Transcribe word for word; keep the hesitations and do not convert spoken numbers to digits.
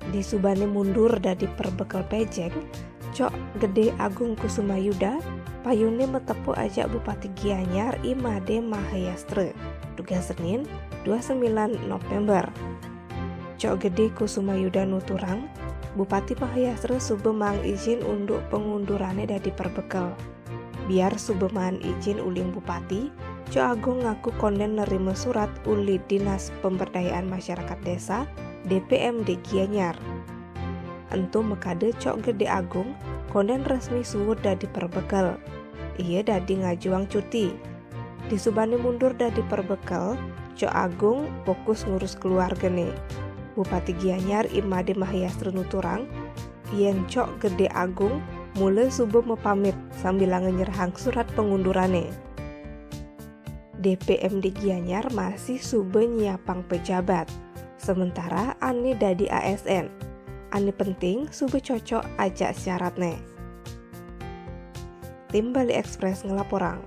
Disubane mundur dadi perbekel pejeng, Cok Gede Agung Kusumayuda payune metepuk ajak Bupati Gianyar I Made Mahayastra, dugas Senin, dua sembilan November. Cok Gede Kusumayuda nuturang, Bupati Mahayastra suba maang ijin unduk pengundurane dadi perbekel. Biar suba maan ijin uling Bupati, Cok Agung ngaku konden nerima surat uli Dinas Pemberdayaan Masyarakat Desa, D P M D Gianyar. Ento makada Cok Gede Agung konden resmi suud dadi perbekel. Ia dadi ngajuang cuti. Disubane mundur dadi perbekel, Cok Agung fokus ngurus keluargane. Bupati Gianyar I Made Mahayastra nuturang, yen Cok Gede Agung mula suba mapamit sambilanga nyerahang surat pengundurane. D P M D Gianyar masih suba nyiapang pejabat, sementara ane dadi A S N. Ane penting suba cocok ajak syaratne. Tim Bali Express ngelaporang.